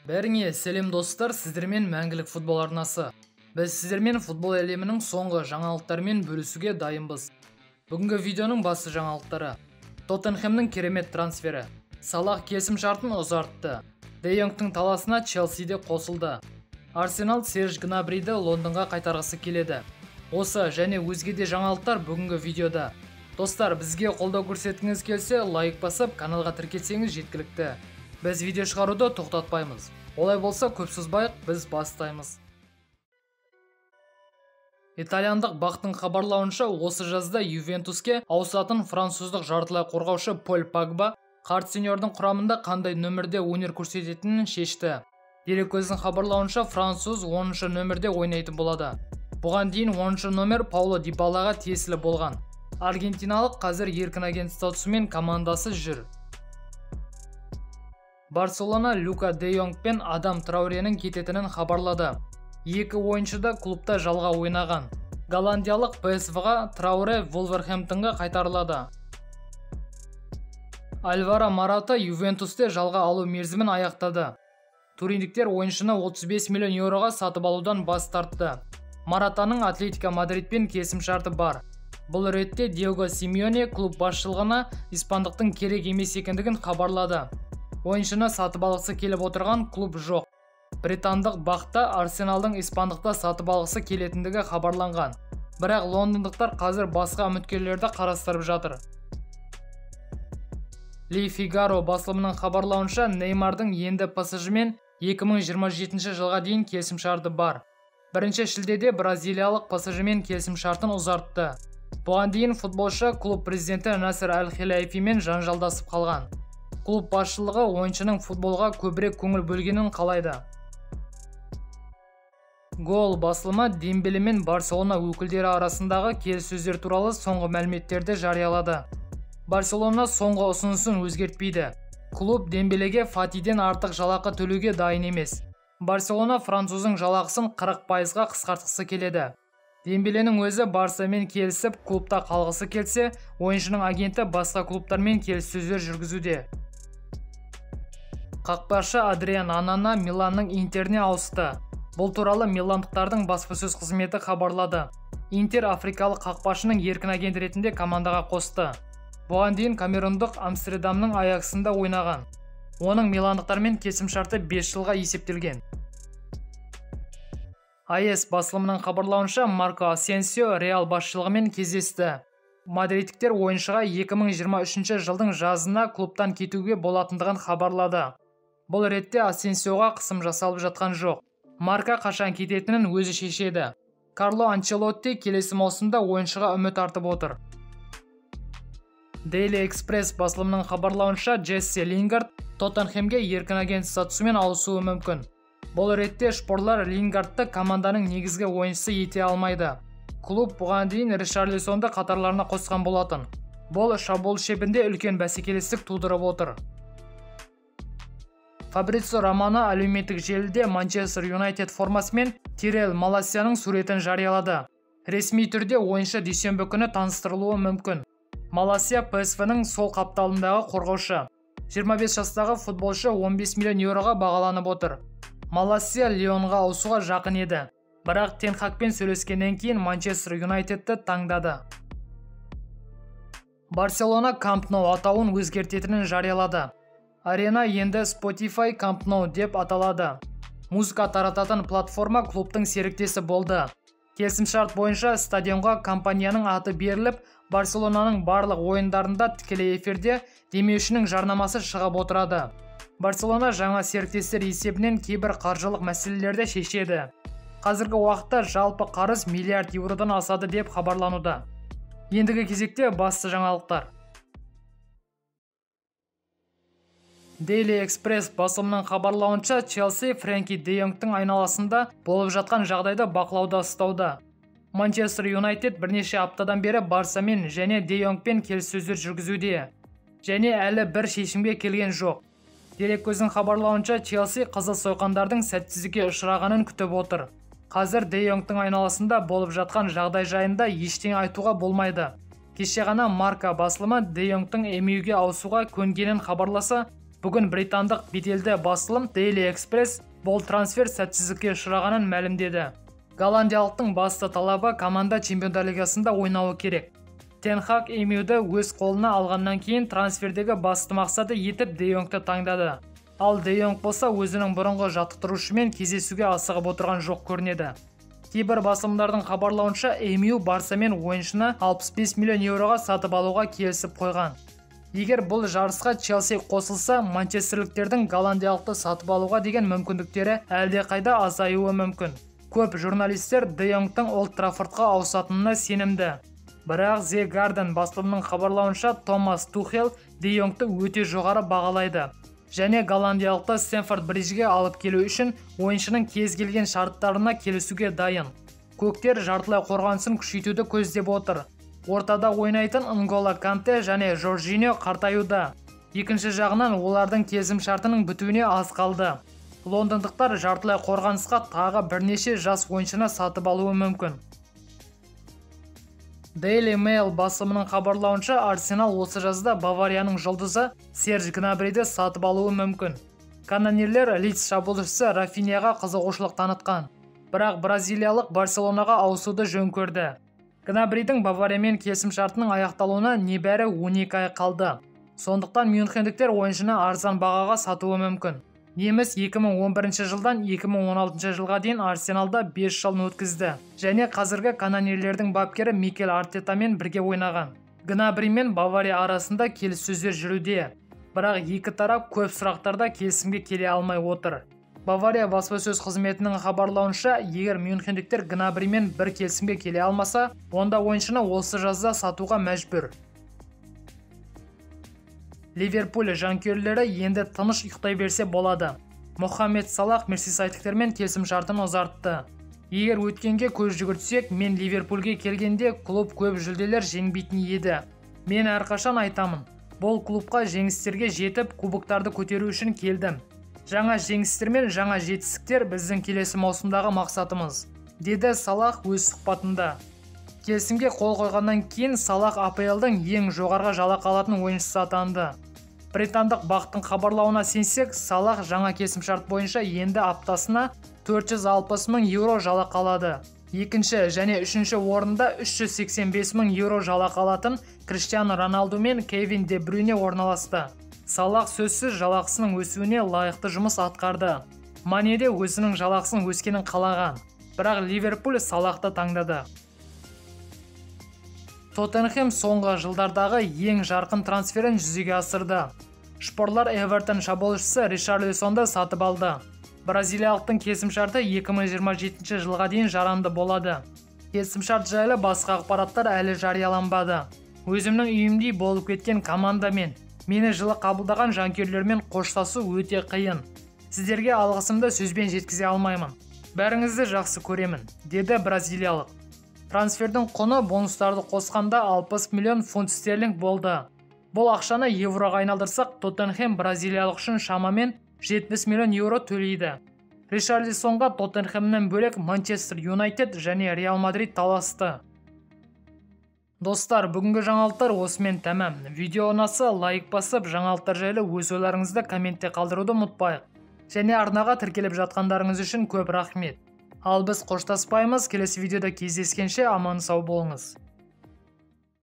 Бәріңе сәлем достар, сіздермен Мәңгілік футбол арнасы. Біз сіздермен футбол әлемінің соңғы жаңалықтарымен бөлісуге дайынбыз. Бүгінгі видеоның басты жаңалықтары. Тоттенхэмнің керемет трансфері. Салах келісім шартын ұзартты. Де Йонгтың таласына Челсиде қосылды. Арсенал Серж Гнабриді Лондонға қайтарғысы келеді. Осы және өзге де жаңалықтар бүгінгі видеода. Достар, бізге қолдау көрсеткіңіз келсе, лайк басып, каналға тіркелсеңіз жеткілікті. Біз видео шығаруды тоқтатпаймыз. Олай болса, көп созбайық, біз бастаймыз. Итальяндық бақтың хабарлауынша, осы жазда Ювентуске ауысатын француздық жартылай қорғаушы Поль Погба қарт сеньордың құрамында қандай нөмірде өнер көрсететінін шешті. Дереккөздің хабарлауынша, француз 10-шы нөмірде ойнайтын болады. Бұған дейін 10-шы нөмір Пауло Дибалаға тиесілі болған. Аргентиналық қазір еркін агент статусымен командасы жүр. Барселона Люка де Йонг пен Адам Трауренің кететінін хабарлады. Екі ойыншы да клубта жалға ойнаған. Голландиялық ПСВ-ға Трауре Вулверхэмптонға қайтарылады. Альваро Мората Ювентусте жалға алу мерзімін аяқтады. Туриндіктер ойыншыны 35 миллион еуроға сатып алудан бас тартты. Моратаның Атлетико Мадридпен келісімшарты бар. Бұл ретте Диего Симеоне клуб басшылығына испандықтың керек емес екендігін хабарлады. Ойыншыны сатып алғысы келіп отырған клуб жоқ. Британдық бақта Арсеналдың испандықта сатып алғысы келетіндігі хабарланған. Бірақ лондондықтар қазір басқа үміткерлерді қарастырып жатыр. Ли Фигаро басылымының хабарлауынша, Неймардың енді ПСЖ-мен 2027 жылға дейін келісімшарты бар. 1 шілдеде бразилиялық ПСЖ-мен келісімшартын ұзартты. Бұған дейін футболшы клуб президенті Насер Аль-Хелайфимен жанжалдасып қалған. Клуб басшылығы ойыншының футболға көбірек көңіл бөлгенін қалайды. Гол басылымы Дембеле мен Барселона өкілдері арасындағы келіссөздер туралы соңғы мәліметтерді жариялады. Барселона соңғы ұсынысын өзгертпейді. Клуб Дембелеге Фатиден артық жалақы төлеуге дайын емес. Барселона француздың жалақысын 40%-ға қысқартқысы келеді. Дембеленің өзі Барсамен келісіп клубта қалғысы келсе, ойыншының агенті басқа клубтармен келіссөздер жүргізуде. Қақпашы Адриан Анана Миланның Интеріне ауысты. Бұл туралы миландықтардың баспасөз қызметі хабарлады. Интер африкалық қақпашының еркін агент ретінде командаға қосты. Бұған дейін камерундық Амстердамның Аяксында ойнаған. Оның миландықтармен келісімшарты 5 жылға есептелген. АЭС басылымының хабарлауынша, Марко Асенсио Реал басшылығымен кездесті. Мадридтіктер ойыншыға 2023 жылдың жазына клубтан кетуге болатындығын хабарлады. Бұл ретте Асенсиоға қысым жасалып жатқан жоқ. Марко қашан кететінін өзі шешеді. Карло Анчелотти келесі маусымда ойыншыға үміт артып отыр. Daily Express басылымының хабарлауынша, Джесси Лингард Тоттенхэмге еркін агент статусымен ауысуы мүмкін. Бұл ретте шпорлар Лингардты команданың негізгі ойыншысы ете алмайды. Клуб бұған дейін Ришарлисонды қатарларына қосқан болатын. Бұл шабуыл шебінде үлкен бәсекелестік тудырып отыр. Фабрицио Романо әлеуметтік желіде Манчестер Юнайтед формасымен Тирел Маласияның суретін жариялады. Ресми түрде ойыншы дүйсенбі күні таныстырылуы мүмкін. Маласия ПСВ-ның сол қапталындағы қорғаушы. 25 жастағы футболшы 15 миллион еуроға бағаланып отыр. Маласия Лионға ауысуға жақын еді. Бірақ Тен Хагпен сөйлескеннен кейін Манчестер Юнайтедті таңдады. Барселона Камп Ноу атауын өзгертетінін жариялады. Арена енді Spotify Camp Nou деп аталады. Музыка тарататын платформа клубтың серіктесі болды. Келісімшарт бойынша стадионға компанияның аты беріліп, Барселонаның барлық ойындарында тікелей эфирде демеушінің жарнамасы шығып отырады. Барселона жаңа серіктестер есебінен кейбір қаржылық мәселелерді шешеді. Қазіргі уақытта жалпы қарыз миллиард еуродан асады деп хабарлануда. Ендігі кезекте басты жаңалықтар. Daily Express басылымының хабарлауынша, Челси Фрэнки де Йонгтың айналасында болып жатқан жағдайды бақылауда ұстауда. Манчестер Юнайтед бірнеше аптадан бері Барсамен және де Йонгпен келіссөздер жүргізуде. Және әлі бір шешімге келген жоқ. Дереккөздің хабарлауынша, Челси қызыл сойқандардың сәтсіздікке ұшырағанын күтіп отыр. Қазір де Йонгтың айналасында болып жатқан жағдай жайында ештеңе айтуға болмайды. Кеше ғана Марка басылымы де Йонгтың МЮ-ге ауысуға көнгенін хабарласа, Бүгін британдық беделді басылым Daily Express бұл трансфер сәтсіздікке ұшырағанын мәлімдеді. Голландиялықтың басты талабы команда Чемпиондар лигасында ойнауы керек. Тен Хаг МЮ-ді өз қолына алғаннан кейін трансфердегі басты мақсаты етіп Де Йонгты таңдады. Ал Де Йонг болса өзінің бұрынғы жаттықтырушымен кездесуге асығып отырған жоқ көрінеді. Кейбір басылымдардың хабарлауынша, МЮ Барсамен ойыншыны 65 миллион еуроға сатып алуға келісіп қойған. Егер бұл жарысқа Челси қосылса, манчестерліктердің голландиялықты сатып алуға деген мүмкіндіктері әлдеқайда азаюы мүмкін. Көп журналистер Де Йонгтың Олд Траффордқа ауысатынына сенімді. Бірақ The Guardian басылымының хабарлауынша, Томас Тухел Де Йонгты өте жоғары бағалайды және голландиялықты Стэнфорд Бриджге алып келу үшін ойыншының кез келген шарттарына келісуге дайын. Көктер жартылай қорғанысын күшейтуді көздеп отыр. Ортада ойнайтын Нголо Канте және Жоржиньо қартаюда. Екінші жағынан олардың келісім шартының бітуіне аз қалды. Лондондықтар жартылай қорғанысқа тағы бірнеше жас ойыншыны сатып алуы мүмкін. Daily Mail басылымының хабарлауынша, Арсенал осы жазда Баварияның жұлдызы Серж Гнабриді сатып алуы мүмкін. Канонерлер Лидс шабуылшысы Рафиньяға қызығушылық танытқан. Бірақ бразилиялық Барселонаға ауысуды жөн көрді. Гнабридің Бавариямен келісім шартының аяқталуына небәрі 12 ай қалды. Сондықтан мюнхендіктер ойыншыны арзан бағаға сатуы мүмкін. Неміс 2011 жылдан 2016 жылға дейін Арсеналда 5 жылын өткізді және қазіргі канонерлердің бапкері Микель Артетамен бірге ойнаған. Гнабри мен Бавария арасында келіссөздер жүруде, бірақ екі тарап көп сұрақтарда келісімге келе алмай отыр. Бавария баспасөз қызметінің хабарлауынша, егер мюнхендіктер Гнабримен бір келісімге келе алмаса, онда ойыншыны осы жазда сатуға мәжбүр. Ливерпуль жанкүйерлері енді тыныш ұйықтай берсе болады. Мохаммед Салах мерсисайдіктермен келісімшартын ұзартты. Егер өткенге көз жүгіртсек, мен Ливерпульге келгенде клуб көп жүлделер жеңбейтін еді. Мен әрқашан айтамын, бұл клубқа жеңістерге жетіп, кубоктарды көтеру үшін келдім. Жаңа жеңістер мен жаңа жетістіктер біздің келесі маусымдағы мақсатымыз, деді Салах өз сұхбатында. Келісімге қол қойғаннан кейін Салах АПЛ-дың ең жоғарғы жалақы алатын ойыншысы атанды. Британдық бақтың хабарлауына сенсек, Салах жаңа келісімшарт бойынша енді аптасына 460 мың еуро жалақы алады. Екінші және үшінші орында 385 мың еуро жалақы алатын Криштиану Роналду мен Кевин Де Брюйне орналасты. Салах сөзсіз жалақысының өсуіне лайықты жұмыс атқарды. Мане де өзінің жалақысының өскенін қалаған, бірақ Ливерпуль Салахты таңдады. Тоттенхэм соңғы жылдардағы ең жарқын трансферін жүзеге асырды. Шпорлар Эвертон шабуылшысы Ришарлисонды сатып алды. Бразилиялықтың келісімшарты 2027 жылға дейін жарамды болады. Келісімшарт жайлы басқа ақпараттар әлі жарияланбады. Өзімнің үйімдей болып кеткен командамен, мені жылы қабылдаған жанкүйерлермен қоштасу өте қиын. Сіздерге алғысымды сөзбен жеткізе алмаймын. Бәріңізді жақсы көремін, деді бразилиялық. Трансфердің құны бонустарды қосқанда 60 миллион фунт стерлинг болды. Бұл ақшаны евроға айналдырсақ, Тоттенхэм бразилиялық үшін шамамен 70 миллион еуро төлейді. Ришарлисонға Тоттенхэмнен бөлек Манчестер Юнайтед және Реал Мадрид таласты. Достар, бүгінгі жаңалықтар осымен тәмам. Видео ұнаса лайк басып, жаңалықтар жайлы өз ойларыңызды комментте қалдыруды ұмытпайық. Және арнаға тіркеліп жатқандарыңыз үшін көп рахмет. Ал біз қоштаспаймыз, келесі видеода кездескенше аман сау болыңыз.